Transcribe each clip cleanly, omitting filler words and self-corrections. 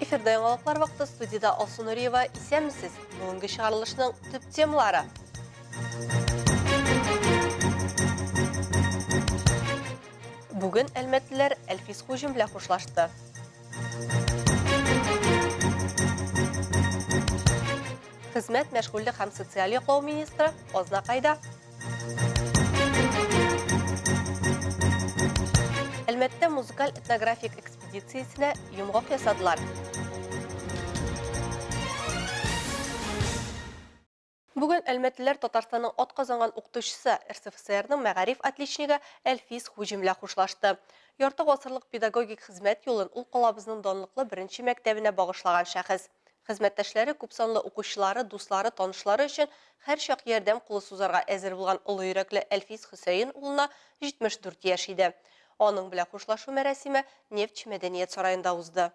Эфирда яңалыклар вакыты студиядә Алсу Нуриева. Исәнмесез. Бүгенге чыгарылышның төп темалары. Бүген әлмәтлеләр Әлфис Хуҗин белән хушлашты. Хезмәт, мәшгульлек һәм социаль яклау министры Азнакайда. Әлмәттә музыкаль этнографик экспедициясенә йомгак ясадылар. Бүген әлмәтлеләр Татарстанның атказанган укытучысы, РСФСРның мәгариф отличнигы Әлфис Хуҗин белән хушлашты. Ярты гасырлык педагогик хезмәт юлын ул калабызның данлыклы беренче мәктәбенә багышлаган шәхес. Хезмәттәшләре, күпсанлы укучылары, дуслары, танышлары өчен һәрчак ярдәм кулы сузарга әзер булган олы йөрәкле Әлфис Хөсәен улына 74 яшь иде. Аның белән хушлашу мәрасиме Нефтьче мәдәният сараенда узды.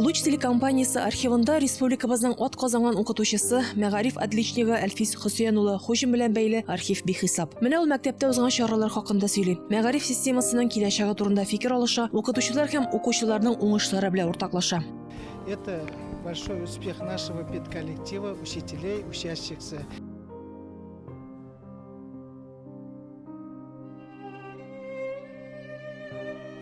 Луч телекомпаниясе архивында республикабызның атказанган укытучысы, мәгариф отличнигы Әлфис Хөсәен улы Хуҗин белән бәйле архив бихисап. Менә ул мәктәптә узган чаралар хакында сөйли, мәгариф системасының киләчәге турында фикер алыша, укытучылар һәм укучыларның уңышлары белән уртаклаша. Это большой успех нашего педколлектива, учителей, учащихся.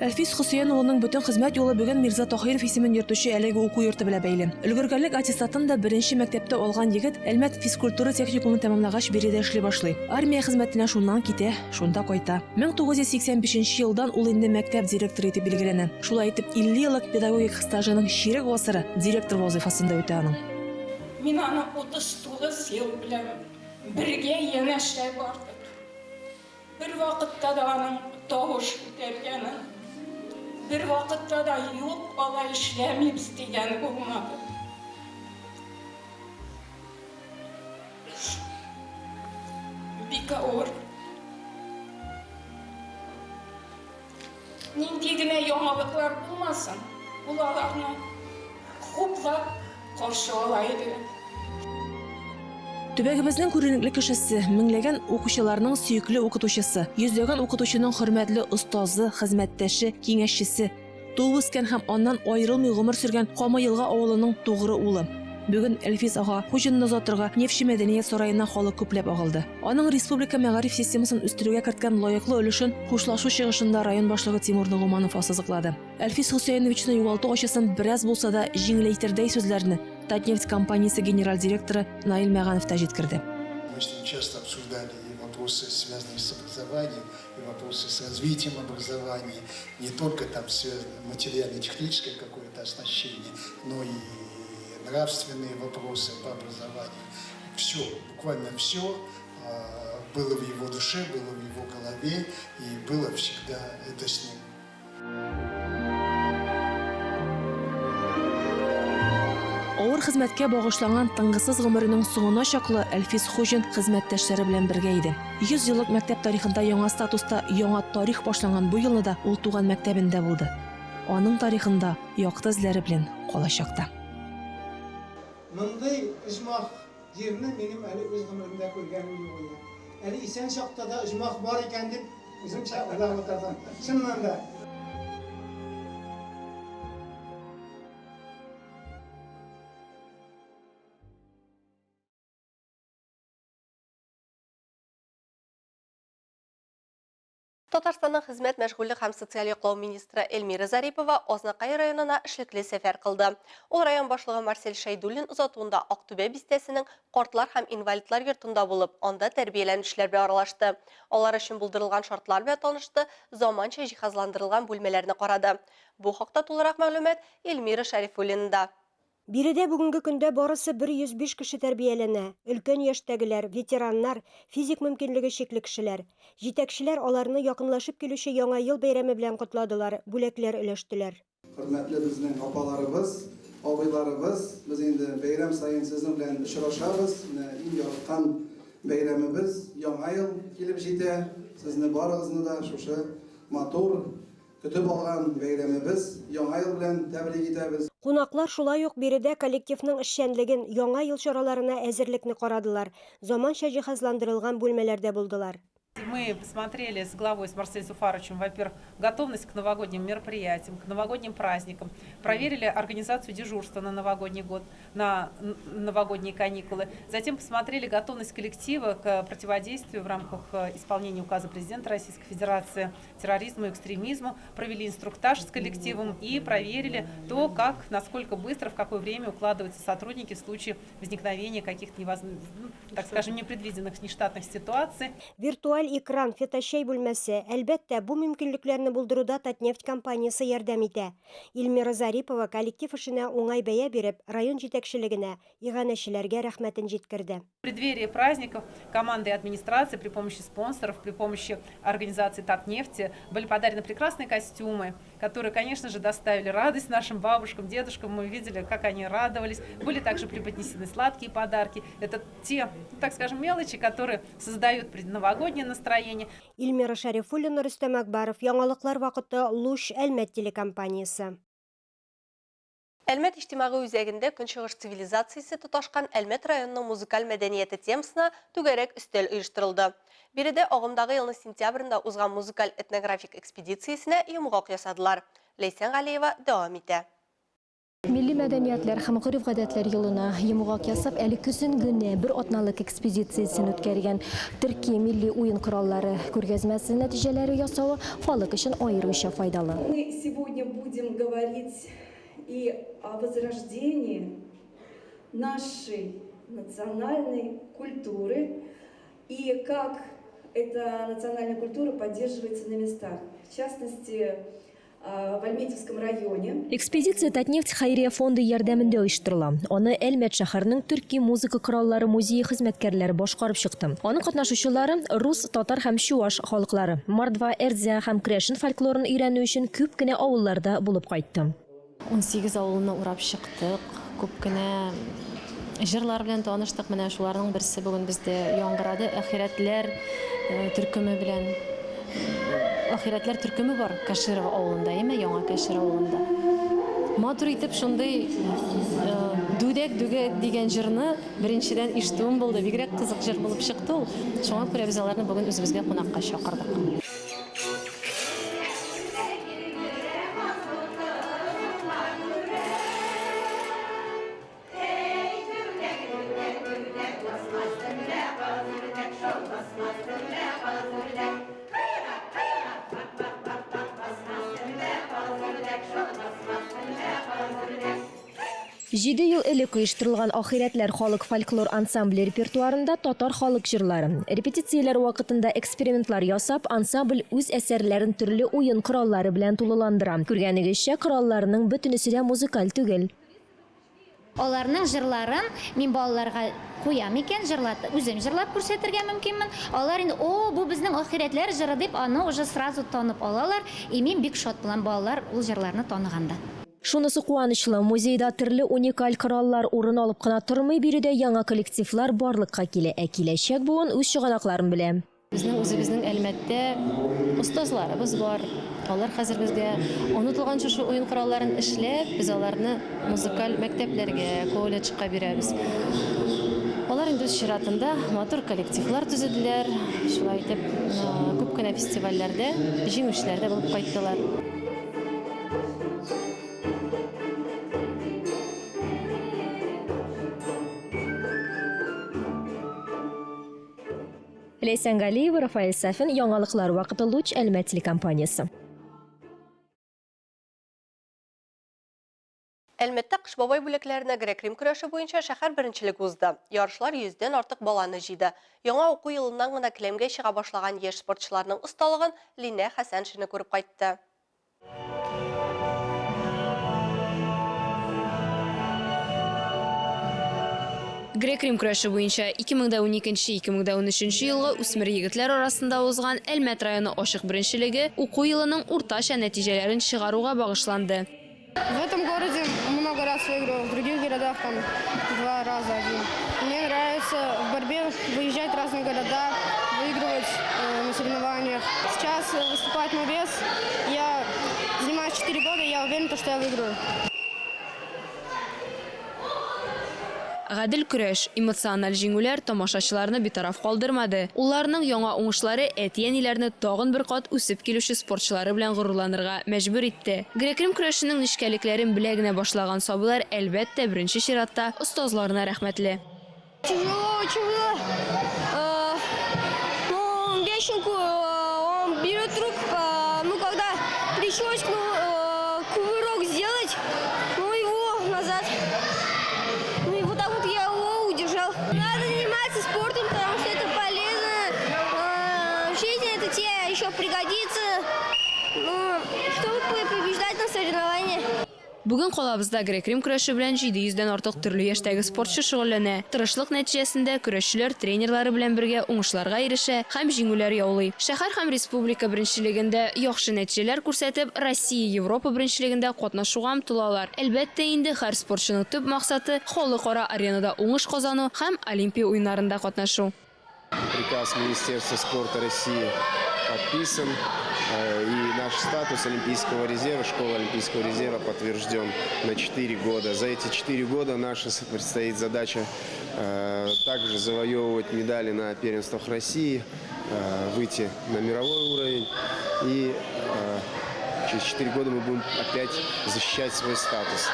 Әлфис Хөсәен улының бөтен хезмәт юлы бүген Мирза Таһиров исемен йөртүче әлеге уку йорты белән бәйле. Өлгергәнлек аттестатын да беренче мәктәптә алган егет Әлмәт физкультура техникумын тәмамлагач биредә эшли башлый. Армия хезмәтенә шуннан китә, шунда кайта. 1985 елдан ул инде мәктәп директоры итеп билгеләнә. Шулай итеп, 50 еллык педагогик стажының чирек гасыры директор вазыйфасында үтә аның. Мин аны 39 ел беләм. Бергә янәшә бардык. Бервакытта да аның тавыш күтәргәне, бервакытта да юк, алай эшләмибез дигәне булмады. Бик авыр. Нинди генә яңалыклар булмасын, ул аларны хуплап каршы ала иде. Төбәгебезнең күренекле кешесе, меңләгән укучыларның сөекле укытучысы, йөзләгән укытучының хөрмәтле остазы, хезмәттәше, киңәшчесе, туып-үскән һәм аннан аерылмый гомер сөргән Кама-Елга авылының тугры улы. Бүген Әлфис ага Хуҗинны озатырга Нефтьче мәдәният сараена халык күпләп агылды. Аның республика мәгариф системасын үстерүгә керткән лаеклы өлешен хушлашу чыгышында район башлыгы Тимур Ногуманов ассызыклады. Әлфис Хөсәеновичны югалту ачысын бераз булса да җиңеләйтердәй сүзләрне Татнефть компаниясе генераль директоры Наил Мәганов та җиткерде. Мы с ним часто обсуждали и вопросы, связанные с образованием, и вопросы с развитием образования, не только там материально-техническое какое-то оснащение, но и нравственные вопросы по образованию. Все, буквально все было в его душе, было в его голове и было всегда это с ним. Авыр хезмәткә багышланган тынгысыз гомеренең соңына чаклы Әлфис Хуҗин хезмәттәшләре белән бергә иде. 100 еллык мәктәп тарихында яңа статуста яңа тарих башланган бу елны да ул туган мәктәбендә булды. Аның тарихында якты эзләре белән калачак та. Мондый оҗмах җирне минем әле үз гомеремдә күргәнем юк иде. Әле исән чакта да оҗмах бар икән дип үземчә уйлап утырдым. Чыннан да. Татарстанның хезмәт, мәшгульлек һәм социаль яклау министры Эльмира Зарипова Азнакай районына эшлекле сәфәр кылды. Ул район башлыгы Марсель Шәйдуллин озатуында Актүбә бистәсенең картлар һәм инвалидлар йортында булып, анда тәрбияләнүчеләр белән аралашты. Алар өчен булдырылган шартлар белән танышты, заманча җиһазландырылган бүлмәләрне карады. Бу хакта тулырак мәгълүмат Эльмира Шәрифуллинада. Биредә бүгенге көндә барысы 105 кеше тәрбияләнә, өлкән яшьтәгеләр, ветераннар, физик мөмкинлеге чикле кешеләр. Җитәкчеләр аларны якынлашып килүче Яңа ел бәйрәме белән котладылар, бүләкләр өләштеләр. Хөрмәтле безнең апаларыбыз, абыйларыбыз, без инде бәйрәм саен сезнең белән очрашабыз. Менә иң яраткан бәйрәмебез, Яңа ел килеп җитә. Сезне барыгызны да шушы матур, көтеп алган бәйрәмебез, Яңа ел белән тәбрик итәбез. Кунаклар шулай ук биредә коллективның эшчәнлеген, Яңа ел чараларына әзерлекне карадылар, заманча җиһазландырылган бүлмәләрдә булдылар. Мы посмотрели с главой, с Марселем Зуфаровичем, во-первых, готовность к новогодним мероприятиям, к новогодним праздникам. Проверили организацию дежурства на новогодний год, на новогодние каникулы. Затем посмотрели готовность коллектива к противодействию в рамках исполнения указа президента Российской Федерации терроризму и экстремизму. Провели инструктаж с коллективом и проверили то, как, насколько быстро, в какое время укладываются сотрудники в случае возникновения каких-то, ну, так скажем, непредвиденных нештатных ситуаций. Виртуаль экран, феточәй бүлмәсе, әлбәттә, бу мөмкинлекләрне булдыруда Татнефть компаниясе ярдәм итә. Эльмира Зарипова коллектив эшенә уңай бәя биреп, район җитәкчелегенә, иганәчеләргә рәхмәтен җиткерде. В преддверии праздников командой администрации при помощи спонсоров, при помощи организации Татнефти были подарены прекрасные костюмы, которые, конечно же, доставили радость нашим бабушкам, дедушкам. Мы видели, как они радовались. Были также преподнесены сладкие подарки. Это те, так скажем, мелочи, которые создают предновогоднее настроение. Эльмира Шәрифуллина, Рөстәм Акбаров, Яңалыклар вакыты, Луч, Әлмәт телекомпаниясе. Әлмәт иҗтимагый үзәгендә Көнчыгыш цивилизациясе тоташкан Әлмәт районының музыкаль мәдәнияте темасына түгәрәк өстәл оештырылды. Биредә агымдагы елның сентябрендә узган музыкаль этнографик экспедициясенә йомгак ясадылар. Ләйсән Галиева дәвам итә. Милли мәдәниятләр һәм гореф-гадәтләр елына йомгак ясап, әле көзен генә бер атналык экспедициясен үткәргән төрки милли уен кораллары күргәзмәсе нәтиҗәләре ясавы халык өчен аеруча файдалы. Мы сегодня будем говорить и о возрождении нашей национальной культуры и как эта национальная культура поддерживается на местах. В частности, в Альметьевском районе. Экспедиция Татнефть хәйрия фонды ярдәмендә оештырыла. Аны Әлмәт шәһәренең төрки музыка кораллары музее хезмәткәрләре башкарып чыкты. Аның катнашучылары рус, татар һәм чуаш халыклары, мордва, эрзя һәм крәшен фольклорын өйрәнү өчен күп кенә авылларда булып кайтты. 18 авылны урап чыктык, күп кенә җырлар белән таныштык. Менә шуларның берсе бүген бездә яңгырады. Ахирәтләр төркеме белән. Ахирәтләр төркеме бар Каширова авылында, әйме, Яңа Кашир авылында. Матур итеп шундый Дүдәк дүгә дигән җырны беренчедән ишетүем булды. Бигрәк кызык җыр булып чыкты ул. Шуңа күрә без аларны бүген үзебезгә кунакка чакырдык. Җиде ел элек оештырылган Ахирәтләр халык фольклор ансамбле репертуарында татар халык җырлары. Репетицияләр вакытында экспериментлар ясап, ансамбль үз әсәрләрен төрле уен кораллары белән тулыландыра. Күргәнегезчә, коралларның бөтенесе дә музыкаль түгел. Аларның җырларын мин балаларга куям икән, җырлат, үзем җырлап күрсәтергә мөмкинмен. Алар инде, о, бу безнең ахирәтләр җыры дип, аны уже сразу танып алалар. И мин бик шат булам балалар ул җырларны таныганда. Шунысы куанычлы, музейда төрле уникаль кораллар урын алып кына тормый, биредә яңа коллективлар барлыкка килә, ә киләчәк буын үз чыганакларын белә. Безнең үзебезнең Әлмәттә остазларыбыз бар. Алар хәзер безгә онытылган шушы уен коралларын эшләп, без аларны музыкаль мәктәпләргә, колледжка бирәбез. Алар инде үз чиратында матур коллективлар төзеделәр. Шулай итеп, күп кенә фестивальләрдә җиңүчеләр дә булып кайттылар. Ләйсән Галиева, Рафаэль Сафин, Яңалыклар вакыты, Луч, Әлмәт телекомпаниясе. Әлмәттә Кыш бабай бүләкләренә грек-рим көрәше буенча шәһәр беренчелеге узды. Ярышлар йөздән артык баланы җыйды. Яңа уку елыннан гына келәмгә чыга башлаган яшь спортчыларның осталыгын Линә Хәсәншина күреп кайтты. Грек-рим көрәше буенча 2012-2013 елгы үсмер егетләр арасында узган Әлмәт районы ачык беренчелеге уку елының уртача нәтиҗәләрен чыгаруга багышланды. В этом городе много раз выигрывал, в других городах там 2 раза один. Мне нравится в борьбе выезжать в разные города, выигрывать на соревнованиях. Сейчас выступать мой вес, я занимаюсь 4 года, я уверена, что я выиграю. Гадел көрәш, эмоциональ җиңүләр тамашачыларны битараф калдырмады. Улларының яңа уңышлары әти-әниләрне тагын бер кат үсеп килүче спортчылары белән горурланырга мәҗбүр итте. Грек-рим көрәшенең нечкәлекләрен белә генә башлаган сабыйлар, әлбәттә, беренче чиратта, остазларына рәхмәтле. Тяжело очень было. Ну, вещенку он берет руку, ну, когда пришлось, ну, кувырок сделать, ну, его назад. Ну, и вот так вот я его удержал. Надо заниматься спортом, потому что это полезно. В жизни это тебе еще пригодится, ну, чтобы побеждать на соревнованиях. Бүген калабызда грек-рим көрәше белән 700 дән артык төрле яшьтәге спортчы шөгыльләнә. Тырышлык нәтиҗәсендә көрәшчеләр тренерлары белән бергә уңышларга ирешә һәм җиңүләр яулый. Шәһәр һәм республика беренчелегендә яхшы нәтиҗәләр күрсәтеп, Россия, Европа беренчелегендә катнашуга омтылалар. Әлбәттә инде, һәр спортчының төп максаты, халыкара аренада уңыш казану һәм Олимпия уеннарында катнашу. Приказ Министерства спорта России подписан, э, и наш статус Олимпийского резерва, школа Олимпийского резерва подтвержден на 4 года. За эти 4 года наша предстоит задача э, также завоевывать медали на первенствах России, э, выйти на мировой уровень. И через 4 года мы будем опять защищать свой статус.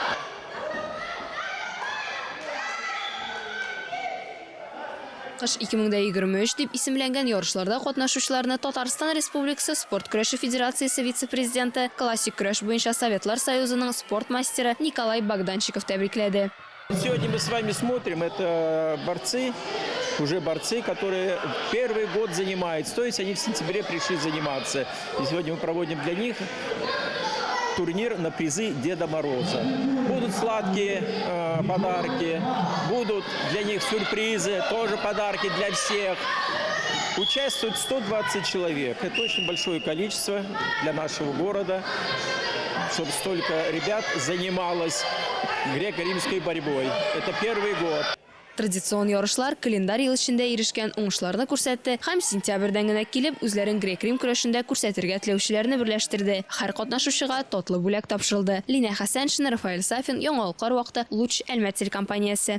Кыш 2023 дип исемләнгән ярышларда катнашучыларны Татарстан Республикасы спорт көрәше федерациясе вице-президенты, классик көрәш буенча Советлар Союзының спорт мастеры Николай Богданчиков тәбрикләде. Сегодня мы с вами смотрим, это борцы, уже борцы, которые первый год занимаются. То есть они в сентябре пришли заниматься. И сегодня мы проводим для них турнир на призы Деда Мороза. Будут сладкие э, подарки, будут для них сюрпризы, тоже подарки для всех. Участвует 120 человек. Это очень большое количество для нашего города, чтобы столько ребят занималось греко-римской борьбой. Это первый год. Традицион ярышлар календарь ел эчендә ирешкән уңышларны күрсәтте һәм сентябрьдән генә килеп, үзләрен грек-рим көрәшендә күрсәтергә теләүчеләрне берләштерде. Һәр катнашучыга татлы бүләк тапшырылды. Линә Хәсәншина, Рафаэль Сафин, Яңалыклар вакыты, Луч, Әлмәт телекомпаниясе.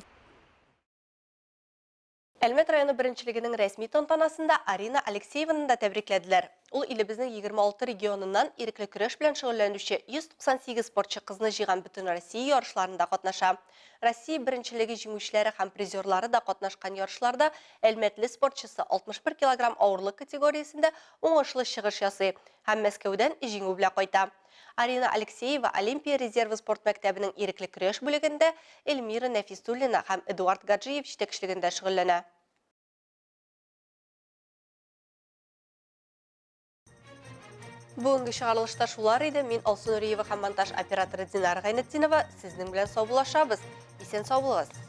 Әлмәт районы беренчелегенең рәсми тантанасында Арина Алексееваны да тәбрикләделәр. Ул илебезнең 26 регионыннан ирекле көрәш белән шөгыльләнүче 198 спортчы кызны җыйган Бөтенроссия ярышларында катнаша. Россия беренчелеге җиңүчеләре һәм призерлары да катнашкан ярышларда әлмәтле спортчысы 61 килограмм авырлык категориясендә уңышлы чыгыш ясый һәм Мәскәүдән җиңү белән кайта. Арина Алексеева Олимпия резервы спорт мәктәбенең ирекле көрәш бүлегендә Эльмира Нәфисуллина һәм Эдуард Гаджиев җитәкчелегендә шөгыльләнә. Бүгенге чыгарылышта шулар иде. Мин Алсу Нуриева һәм монтаж операторы Динара Гайнетдинова сезнең белән саубуллашабыз. Исән сау булыгыз.